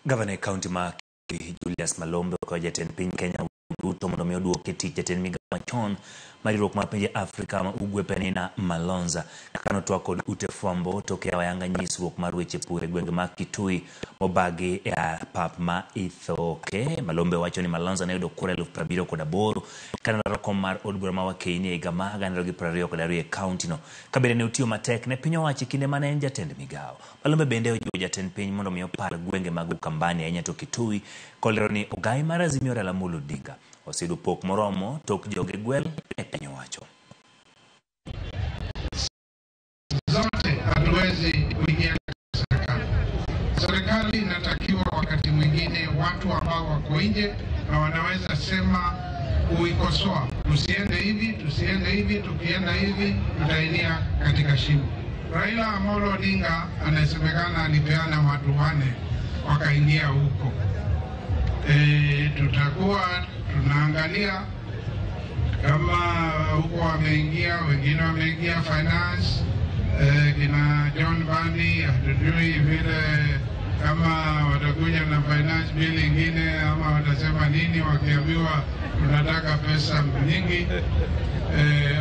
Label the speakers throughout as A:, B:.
A: Gavana e kaunti ma Julius Malombe okwayo jatend piny Kenya Ruto mondo mi oduok e tich jatend migao machon mar riwruok mar pinje Afrika ma Ugwe Penina Malonza. Kaka notwak kod ute fwambo tok yawo ayanga nyisruok mar weche pur e gwenge ma Kitui mobagi e pap ma Ithoke. Malombe wacho ni Malonza ne oyudo kura 78,000 kane olaro kom mar od bura ma Wakeini e higa ma 2022 e kaunti no. Kabende ne otiyo matek ne piny owacho e kinde mane en jatend migao. Malombe bende ojiwo jatend piny mondo mi opar gwenge mag Ukambani ahinya to Kitui kolero ni ogai mar Azimio Raila Amolo Odinga oseyudo pok moromo tok joge gwel e piny owacho.
B: Zote hatuwezi kuingia serikali. Serikali inatakiwa wakati mwingine watu ambao wako nje na wanaweza sema kuikosoa, tusiende hivi, tusiende hivi, tukienda hivi tutaingia katika shimo. Raila Amolo Odinga anasemekana alipeana watu 4 wakaingia huko. Tutakuwa tunaangalia kama huko wameingia, wengine wameingia finance, kina John Mbadi, hatujui vile kama watakuja na finance bill ingine ama watasema nini wakiambiwa tunataka pesa nyingi,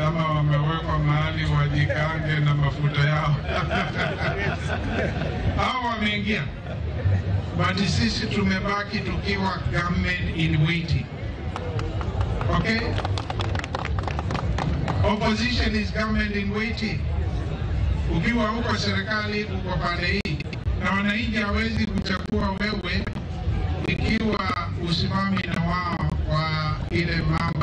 B: ama wamewekwa mahali wajikange na mafuta yao. Hao wameingia, but sisi tumebaki tukiwa government in waiting. Okay? Opposition is government in waiting. Ukiwa huko serikali uko pande hii, na wananchi hawezi kuchagua wewe ikiwa usimami na wao kwa ile mambo